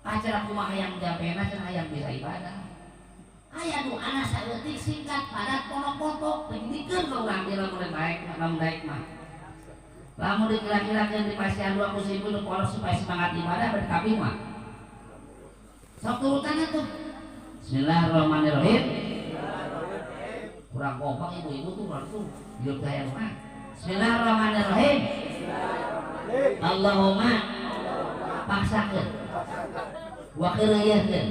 Acara kumaha hayang jabena cenah hayang bisa ibadah. Aya doana saeutik singkat padat ponok-pontok dikeun ka urang di lamun baik lamun daek mah. Lamun dikira-kirakeun di pasian dua ku simpul polos supaya semangat ibadah berkabih mah. Sok turutanna tuh. Bismillahirrahmanirrahim. Kurang kompak ibu-ibu tuh langsung hidup gaya mah. Bismillahirrahmanirrahim. Allahumma paksakeun wa qirayahkeun.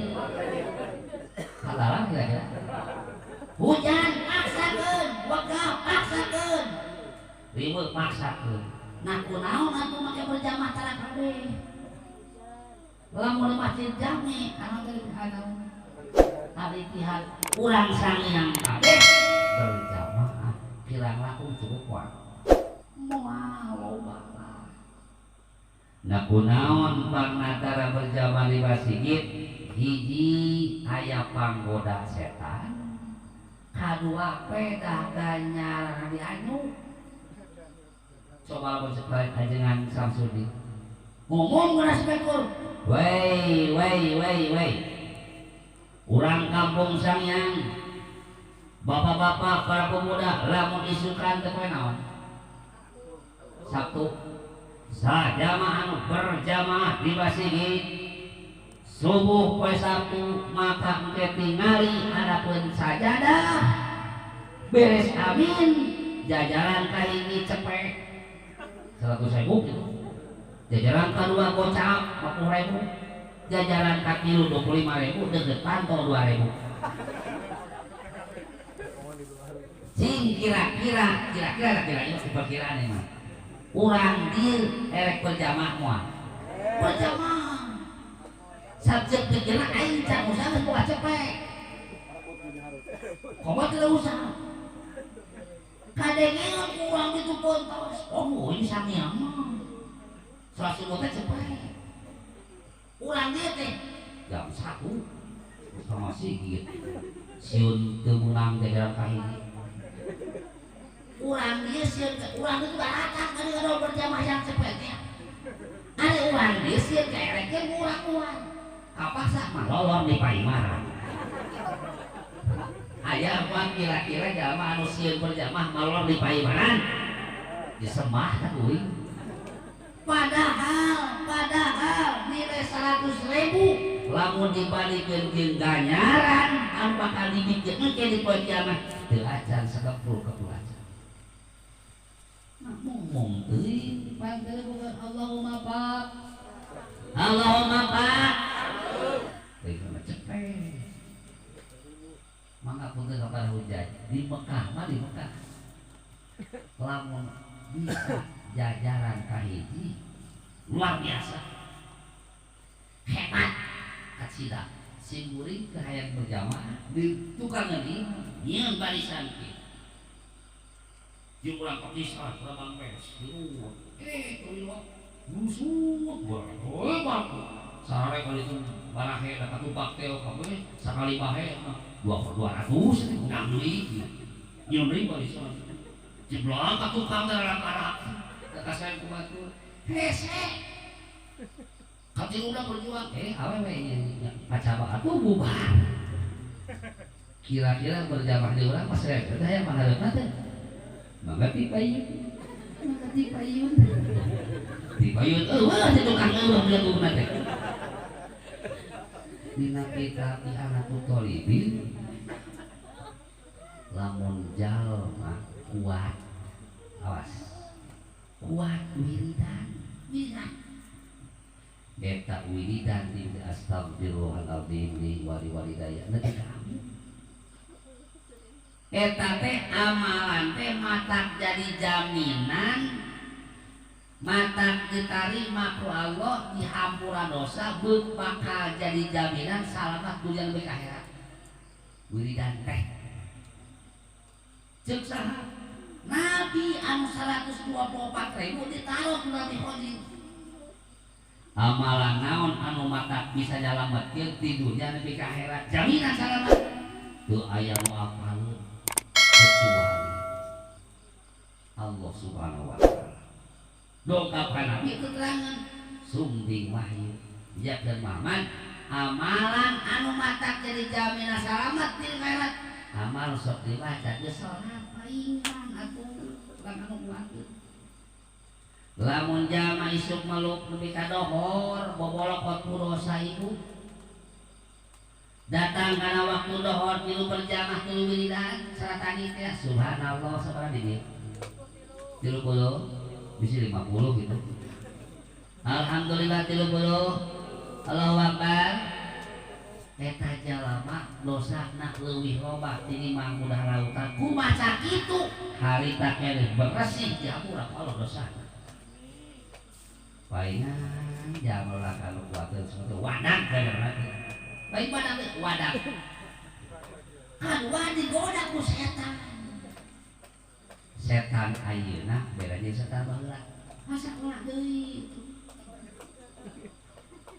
Kalalah kira-kira. Hujan paksakeun, wegah paksakeun. Riweuh paksakeun. Nah kunaon atuh make berjamaah tara kabeh. Lamun masjid jami anu teh anu hari-hari urang sangyang kabeh berjamaah kirang laku cukup kuat. Moal loba. Nah kunaon pangnatara berjamaah di masjid hiji aya panggoda setan, kadua pedah ganyaran dianyu. Coba lamun sekali ajengan Samsudin ngomong kana speaker, wei wei wei wei, urang kampung Sangyang, bapak-bapak para pemuda lamun isukan teh poe naon? Sabtu. Sajamaah anu berjamaah di masjid subuh poe Sabtu maka engke tingali hadapeun sajadah beres amin jajaran kahiji cepek 100.000 gitu. Jajaran kadua gocap 50.000, jajaran katilu 25.000, deket pantol 2.000. Cing kira-kira kira-kira ini perkiraan ini mah. Urang dieu erek berjamaah moal. Berjamaah. Subjek pikiran aing can usah geus boga cepek. Komo teu usah. Kadengeun urang ditu pontos. Oh, ini sangyang mah. Salah subuh teh cepet. Urang dieu teh jam 1 sama sigit. Sieun teu meunang jajaran kahiji. Urang dieu sieun urang itu datang ka dieu berjamaah yang cepetnya. Ari urang dieu sieun kaerekeun urang-urang. Kapaksa mah lolor di paimahan. Aya mah kira-kira jalma anu sieun berjamaah malor di paimahan. Disemah teh kuring. Padahal nilai 100.000 lamun dibalikeun jeung ganyaran anu bakal dibikeun ke di poe kiamat teu acan sakepul-kepul acan. Nah ngomong teuing pantes bukan Allahumma pak. Allahumma pak. Teuing mah cepet. Mangga punten ka para hujaj di Mekah mah di Mekah. Lamun bisa jajaran kahiji luar biasa. sida simkuring teu hayang berjamaah di tukangan ieu nyieun barisan kieu. Jeung urang kepisan urang bangpes. Eh busuk bae baku. Sare kali itu barahe da katupak teh kabeh sakali bahe 200 ngundang deui. Nyieun deui barisan. Jeblok ka tukang teh arah. Kakasaeun ku batur. Hese. Katiluna berjuang awewe nya pacaba atuh bubar. Kira-kira berjamaah di urang pas rek teh hayang manghareupna teh. Mangga ti payun. Mangga ti payun. Ti payun eueuh teh tukang eueuh belegugna teh. Dina kitab I'anatul Thalibin lamun jalma kuat awas kuat wiridan wiridan eta wiridan di astagfirullahaladzim li wali walidaya nepi ka amin eta teh amalan teh matak jadi jaminan matak ditarima ku Allah dihampura dosa beuk bakal jadi jaminan salamat dunia nepi ka akhirat wiridan teh ceuk saha Nabi anu 124.000 ditaruh ku Nabi Khadir amalan naon anu matak bisa nyalametkeun ti dunia nepi ka akhirat jaminan salamat teu aya nu apaleun kecuali Allah Subhanahu wa taala. Dongkap ka Nabi keterangan sumbing wahyu yakeun Muhammad amalan anu matak jadi jaminan salamat di akhirat amal sok dibaca geus salat palingan atuh urang anu kuatkeun. Lamun jalma isuk meluk nepi ka dohor bobolokot ku dosa ibu datang kana waktu dohor tilu berjamaah tilu wiridan saratani teh subhanallah sabaraha di dieu 30 bisa 50 gitu. Alhamdulillah 30 Allahu Akbar eta jalma dosana leuwih loba tinimbang mudah lautan kumaca kitu harita keneh beresih dihampura ku Allah dosana. Palingan jalma kanu kuateun seperti wadah bener teh. Baik wadah teh wadah. Kadua digoda ku setan. Setan ayeuna beda jeung setan baheula. Masa ulah deui.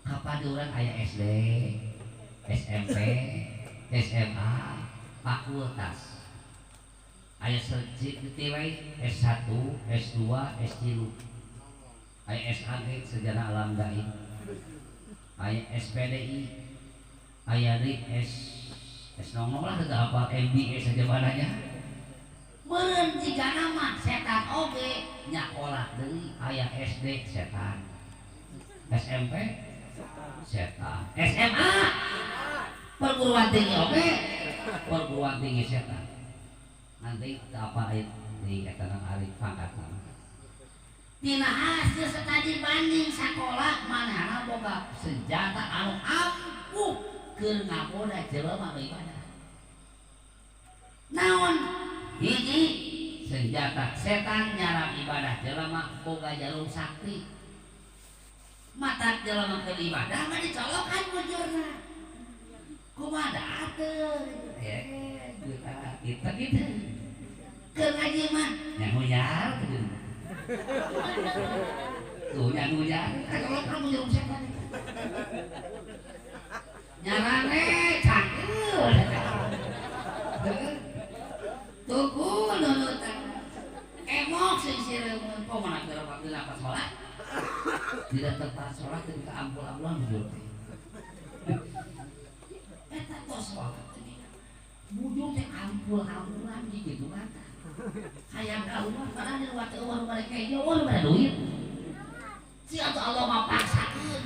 Kapan urang aya SD, SMP, SMA, fakultas. Aya sertifikat S1, S2, S3. Aya SAG Sarjana Alam Gaib, aya SPDI, aya di S S nongol lah teu apa MBA saja mananya. Meureun jigana mah setan oge nyakola deui aya SD setan, SMP setan, SMA perguruan tinggi oge perguruan tinggi setan. Nanti teu apa di eta nang ari pangkatna. Dina hasil studi banding sakola manehna boga senjata anu ampuh keur ngagoda jelema beribadah. Naon hiji senjata setan nyarap ibadah jelema boga jarum sakti. Mata jelema keur ibadah mah dicolokan bujurna. Kumaha teu? Kita gitu. Keur ngaji mah nyahunyar kitu. Tuh nyahunyar kacolokan bujur setan. Nyarane cangkeul. Tukul nunutan. Emok sing sireun pamana keur waktu lapas salat. Tidak tempat sholat dan keampul-ampulan bujur teh. Eta tos sholat teh. Bujur teh ampul-ampulan gitu kan. Hayang kaluar padahal di luar teh eueuh balik ka eueuh mana duit. Si atuh Allah mah paksakeun.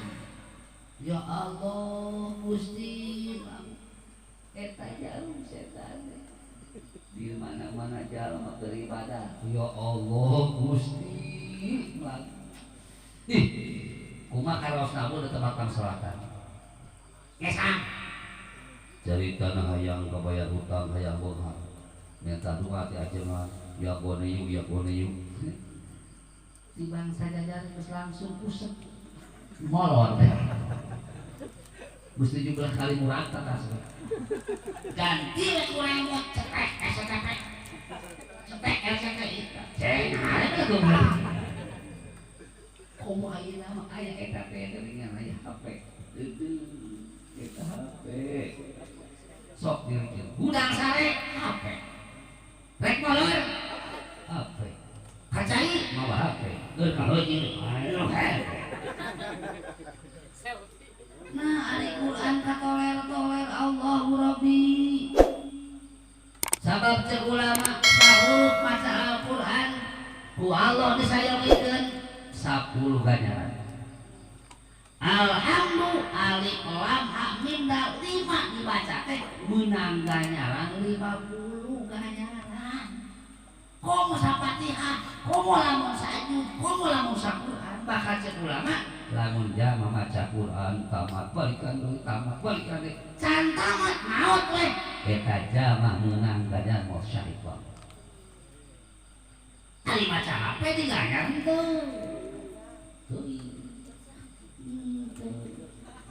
Ya Allah Gusti eta jauh setan. Di mana-mana jalma beribadah. Ya Allah Gusti. Ih, kumaha karaosna di tempat salatan. Ngesang. Carita hayang kabayar hutang hayang beunghar. Minta doa ti ajengan, ya goneyu ya goneyu. Di bangsa jajar geus langsung pusep. Molor teh. Geus 17 kali murata tas. Ganti we ku remote cetek SCTV. Cetek RCTI. Ceng arek tuh. Komo ayeuna mah aya eta teh geuningan aya HP. Deudeuh eta HP. Sok dirikeun. Hudang sare HP. Rek molor HP. Kacai mawa HP. Keur kaheuji anu HP. Nah, ari Quran katoler-toler Allahu Rabbi. Sabab cek ulama sahuruf maca Al-Quran ku Allah disayangikeun 10 ganjaran. Alhamdulillah alif lam ha mim dal 5 dibaca teh meunang ganjaran 50 ganjaran. Komo Fatihah, komo lamun sajud, komo lamun saquran, bakal cek ulama lamun jama maca Quran tamat balikan deui tamat balikan deui can tamat maot we eta jama meunang ganjaran maut syahid wae. Ari maca HP diganjar henteu.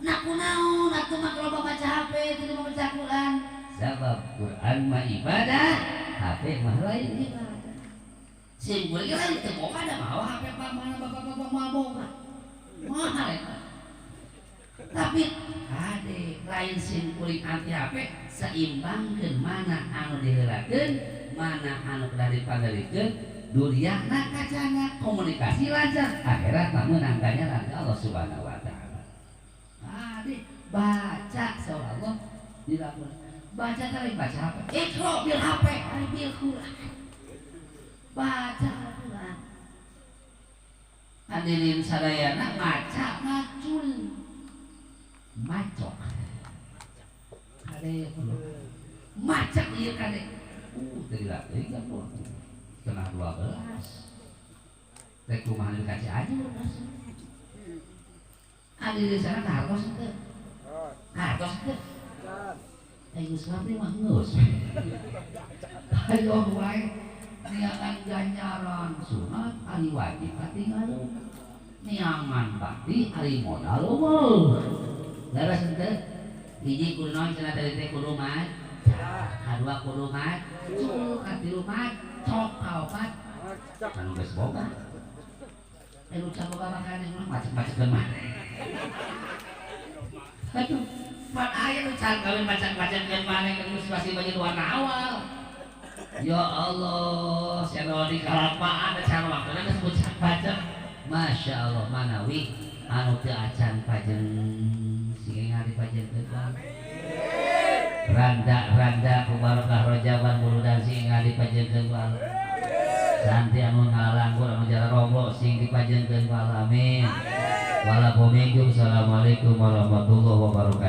Nah kunaon atuh mah loba maca HP teu maca Quran? Sabab Quran mah ibadah, HP mah lain ibadah. Sing kuring lain teu boga da mawa HP pamana bapak-bapak moal boga. Mahal eta. Tapi ade lain sim kuring anti HP seimbangkeun mana anu diheulakeun, mana anu kudu dipandalikeun, duriana kacana komunikasi lancar, akhirat mah meunang ganjaran ka Allah Subhanahu wa taala. Ade baca saur Allah dilakukan. Baca teh baca HP. Iqra bil HP, ari bil Quran. Baca Al-Quran. Hadirin sadayana maca macul macok kade macak ieu kade teu dilatih kan setengah 12 rek kumaha deui ka Cianjur hadirin sana hartos teu hartos teu geus ngarti mah geus ayo wae niangan ganjaran sunat ari wajib katinggal niangan bakti ari modal eueuh leres henteu hiji kudu naon cenah tadi teh kudu maca kadua kudu macul katilu macok kaopat anu geus boga anu can boga makane mah macek-macekeun mah aduh pan aya nu can kawin macek-macekeun maneh geus masih baju warna awal. Ya Allah, siapa di kalapaan cara waktuna geus bocah pajak. Masya Allah manawi anu teu acan pajeng sing ngari pajengkeun. Amin. Randa-randa ku barokah rojaban buludan sing ngari pajengkeun ku Allah. Santi anu ngalanggur anu jara rombok sing dipajengkeun ku Allah. Amin. Walaupun assalamualaikum warahmatullahi wabarakatuh.